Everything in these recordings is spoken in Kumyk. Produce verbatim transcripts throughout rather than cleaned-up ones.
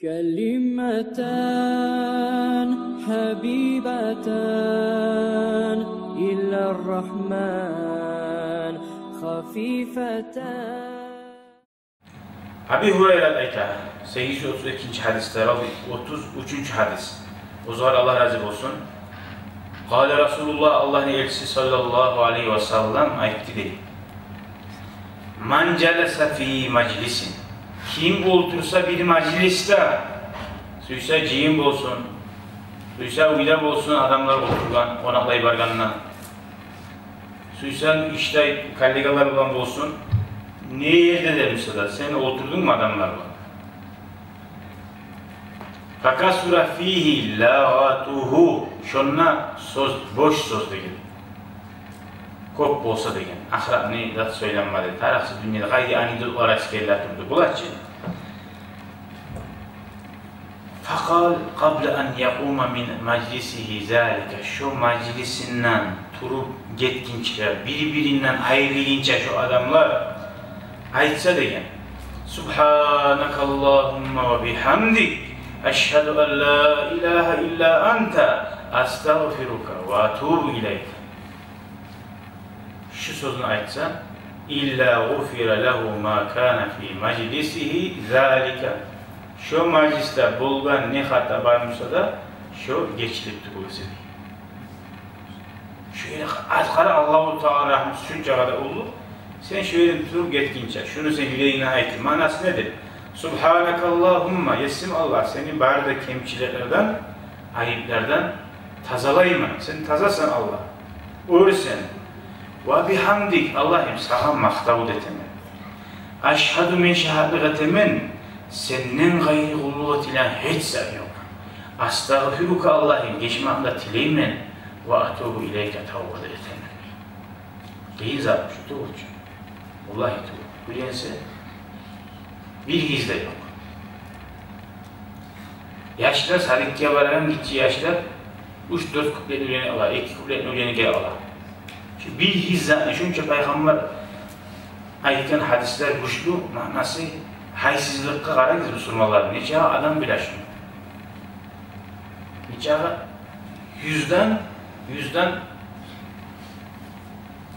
كلمتان حبيبتان إلى الرحمن خفيفتان. Аби Гьурайра айта, сегиз юз отуз экинчи гьадисде, отуз уьчюнчю гьадис. Оьзюне Аллагь рази болсун. قال رسول الله, Аллагьны элчиси саллаллагьу алайгьи ва саллам айтды дей: من جلس في مجلس, ким олтурса бир мажлисде, сюйсе жыйын болсун, сюйсе уьйде болсун, адамлар олтургъан, къонакълай баргъанда, сюйсе ишде коллегалар булан болсун, не ерде де буса да, сен олтурдунгму адамлар булан? فكثر فيه لغطه, шонда сёз, бош сёз деген кёп болса деген, ахыратны зат сёйленмеди, тарыкъсыз дюньяда къайда анекдотлар айтып геле турду, булай чы. فقال قبل أن يقوم من مجلسه ذلك, шо мажлисинден туруп гетгинче, бир-биринден айрылгъынча шо адамлар айтса деген: سبحانك اللهم وبحمدك أشهد أن لا إله إلا أنت أستغفرك وأتوب إليك. Шу сёзню айтса, إلا غفر له ما كان في مجلسه ذلك, шо мажлисде болгъан не хата бар буса да, шо гечилип тюгюл эсе. Шо ерде аз къара, Аллагьу Таала рагьмусу шунча къадар уллу. Сен шо ерден туруп гетгинче, шуну сен юрегингден айт. Маънасы недир? سبحانك اللهم, есим Аллагь, сени бары да кемчиликлерден, айыплардан тазалайман. Сен тазасан, Аллагь. Оьрсен. وبحمدك, Аллагьым, сагъа макътав да этемен. أشهد, мен шагьатлыкъ этемен, сенден къайры къуллукъ этилеген гьеч зат ёкъ. أستغفرك, Аллагьым, гечмекни де тилеймен. وأتوب إليك, тавба да этемен. Къыйын зат шу, тюгюлмю? Валлагьи, тюгюл. Уьйренсе, бир гьыз да ёкъ. Яшлар, садикге барагъан гиччи яшлар уьч-дёрт куплетни уьйренип ала, эки куплетни уьйренип ала. Шу бир гьыз затны, шунча пайхаммар айтгъан гьадислер гючлю, маънасы, гьайсызлыкъгъа къарагъыз, бусурманлар. Нече адам биле шуну? Нече? Юзден, юзден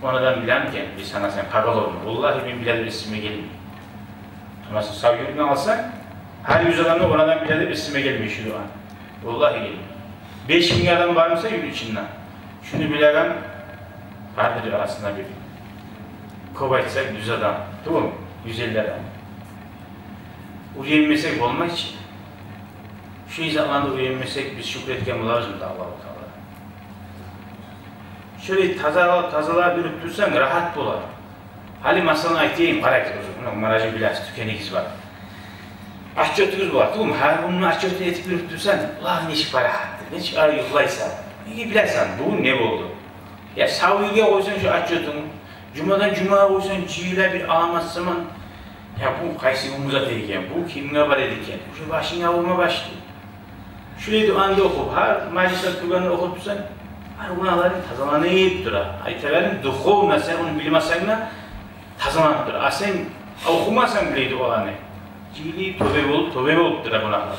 он адам билемикен, бир санасанг, къалгъанланы. Валлагьи, мен биле деп эсиме гелмей. Амма сен сав юртну алсанг, гьар юз адамдан он адам биле деп эсиме гелмей шу дуаны. Валлагьи, гелмей. Беш минг адам бар буса юрт ичинде, шуну билеген бардыр арасында бир, кёп айтсакъ, юз адам, тюгюлмю, юз элли адам. Уьйренмесек болмай чы. Шу затланы уьйренмесек, биз шюкюр этген боларбызмы Аллагьу Таалагъа? Шолай тазалап, тазалап юрюп турсанг, рагьат болар. Гьали, масала, айтайым, къарагъыз, оьзю, муна, маражи билесиз, тюкенигиз бар. Отчётугъуз бар, тюгюлмю? Гьар гюнню отчётун этип юрюп турсанг, валлагь, нечик парахатдыр, нечик арив юхлайсан. Неге, билесен, бугюн не болду? Я савбюлюге къойсанг шу отчётунгну, жумадан жумагъа къойсанг, жыйыла бир аламат заман. Я бу къайсы гюнню заты экен, бу кимге бар эди экен? Уже башынг аврума башлай. Шулай дуаны да охуп, гьар мажлисде тургъанда охуп турсанг, гьар гюнагьларынг тазаланып тура. Айтагъаным, духовно сен ону билмесенг де, тазаланып тура. А сен охумасанг булай дуаланы, жыйылып, тёбе болуп, тёбе болуп тура гюнагьлар.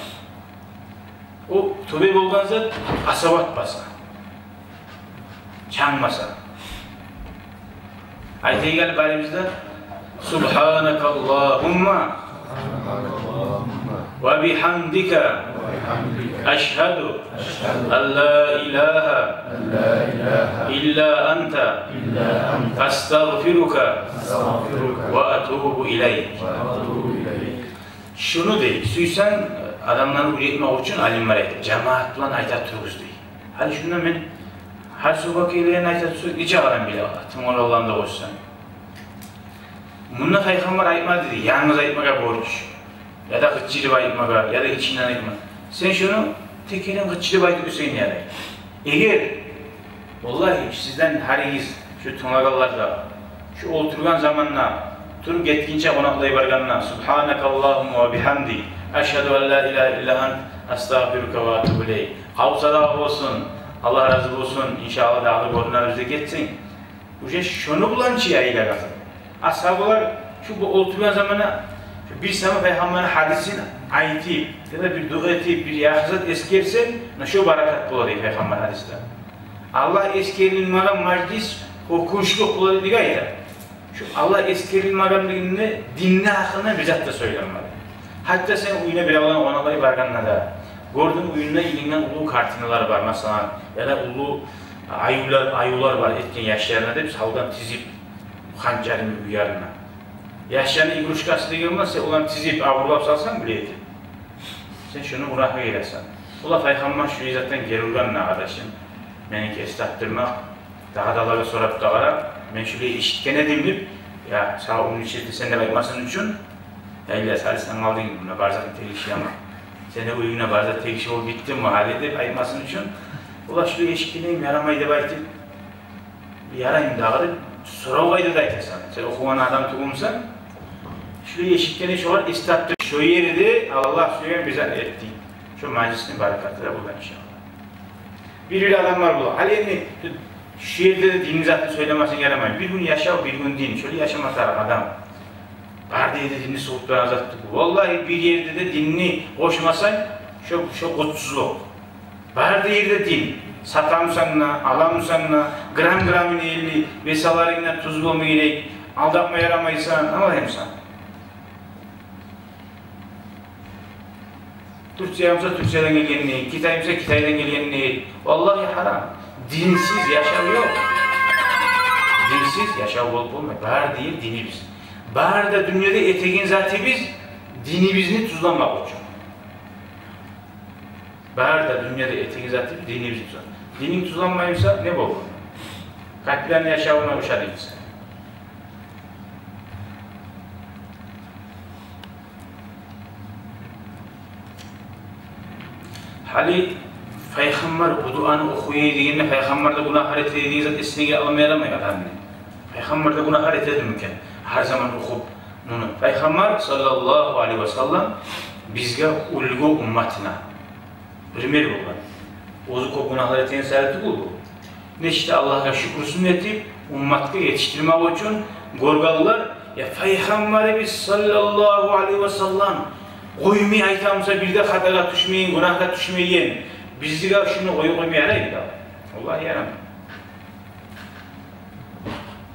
О тёбе болгъан зат къасават баса, чанг баса. Айтайыкъ гьали барыбыз да: سبحانك اللهم وبحمدك أشهد أن لا إله إلا أنت أستغفرك وأتوب إليك. Шуну, дей, сюйсенг, адамланы уьйретмек учун алимлер айта, жамаат булан айта туругъуз, дей. Гьали шунда мен гьар сабакъгъа гелгенде айта турсам, нече адам биле ала, тынглагъанланы да къошсанг. Мунда Пайхаммар айтмады, дей, янгыз айтмагъа борч, яда къычырып айтмагъа, яда ичинден айтма. Сен шуну тек гьали къычырып айтып къойсанг ярай. Эгер Валлагьи, сизден гьаригиз, шу тынглагъанлар да, шу олтургъан заманда, туруп гетгинче, къонакълай баргъанда, سبحانك اللهم وبحمدك أشهد أن لا إله إلا أنت أستغفرك وأتوب إليك. Къабул садагъа болсун, Аллагь рази болсун, иншааллагь, дагъы гёрюнербиз деп гетсенг. Уже шону булан чы яйылагъан. Асгьабалар шу бу олтургъан заманда, шу бир сама Пайхаммарны гьадисин айтып, яда бир дуа этип, бир яхшы зат эсгерсенг, муна шо баракат бола дей Пайхаммар гьадисде. Аллагь эсгерилмеген мажлис гьёкюнчлюк бола дей деп айта. Шо Аллагь эсгерилмегенлигинде динни гьакъында бир зат да сёйленмеди. Гьатта сен уьюне биревлени къонакълай баргъанда да, гёрдюнг, уьюнде илинген уллу картиналар бар, масала, яда уллу аювлар, аювлар бар, этген яшларына деп, салгъан тизип, ханчарны уьй янына. Яшланы игрушкасы деген бар, сен оланы тизип, абурлап салсанг, биле этип, сен шону гюнагьгъа гелесен. Олар Пайхаммар шулай затдан гери ургъан, къардашым. Мени эс тапдырмакъ, дагъы да алагъа сорап да къарап, мен шулай эшитген эдим деп, я, сагъа ону эшитдирсем деп айтмасын учун, я, Ильяс, гьали сен къалдынг, муна бар затны тегишли, амма сени уьюнгде бар зат тегишли болуп битдими гьали деп айтмасын учун, олар шулай эшитген эдим, ярамай деп айтып, яраймы дагъы деп сорав къайда да айтасан. Сен охугъан адам тюгюлмюсен, шулай эшитгенни шолар эс тапдыр. Шо ерде Аллагь сюеген бир зат этдинг. Шо мажлисни баракаты да бола, иншааллагь. Бир-бир адамлар бола. Гьали энди шу ерде де динни затын сёйлемесенг ярамай. Бир гюн яшав, бир гюн дин. Шолай яшама тарыкъ адам. Бары да ерде динни сувуп турагъан зат тюгюл. Валлагь, бир ерде де динни къошмасанг, шо, шо къутсузлукъ. Бары да ерде дин. Сатамысан да, аламысан да, грамм-граммына элли, весаларынг да туз болма герек. Алдатма ярамайсан, англаймысан? Турция буса Турциядан гелгенни, Китай буса Китайдан гелгенни. Валлагьи, гьарам. Динсиз яшав ёкъ. Динсиз яшав болуп болмай. Бары да ер динибиз. Бары да дюньяда этеген затыбыз динибизни тузламакъ учун. Бары да дюньяда этеген затыбыз динибизни тузла-. Дининг тузланмай буса, не болду? Капирлени яшавуна ошады буса. Гьали Пайхаммар бу дуаны охуй дегенде, Пайхаммар да гюнагьлар эте деген зат эсине геле алмай адамны. Пайхаммар да гюнагьлар этедими экен? Гьар заман охуп муну. Пайхаммар саллаллагьу алайгьи ва саллам бизге уьлгю, умматына пример болгъан. Оьзю кёп гюнагьлар этеген саялы тюгюл бу. Нечик де Аллагьгъа шюкюрсюн этип, умматгъа етишдирмек учун гёргенлер, я, Пайхаммарыбыз саллаллагьу алайгьи ва саллам къоймай, айтамыса, бир де хатагъа тюшмейин, гюнагьгъа тюшмейин, бизге шуну къоюп къойма яраймы дагъы? Валлагьи, ярамай.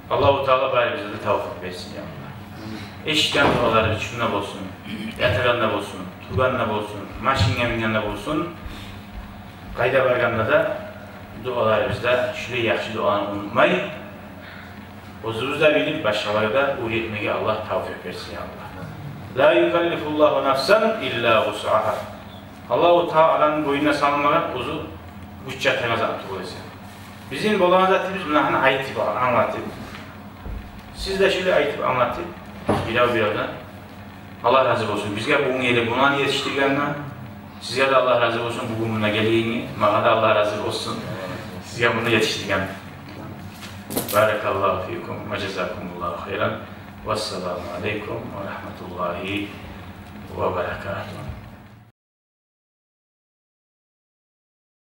Аллагьу Таала барыбызгъа да тавфикъ берсин, я Аллагь. Эшитген дуаларыбыз шунда болсун, ятагъанда болсун, тургъанда болсун, машинге мингенде болсун, къайда баргъанда да дуаларыбызда шулай яхшы дуаны унутмай, оьзюбюз де билип, башгъалагъа да уьйретмеге Аллагь тавфикъ берсин, я Аллагь. Ла юкаллифуллагьу нафсан илла вусъагьа. Аллагьу Тааланы бойнуна салмагъан оьзю гюч ятагъан зат тюгюл эсе. Бизин болагъан затыбыз муна гьана айтып, англатып. Сиз де шулай айтып, англатып, бирев-биревден. Аллагь рази болсун. Бизге бугюн гелип мунаны етишдиргенинден, сизге де Аллагь рази болсун. Бугюн мунда гелгенге магъа да Аллагь рази болсун. Сизге муну етишдирген. Баракаллагьу фикум ва жазакумуллагьу хайран. Вассаламу алайкум ва рагьматуллагьи ва баракатугь.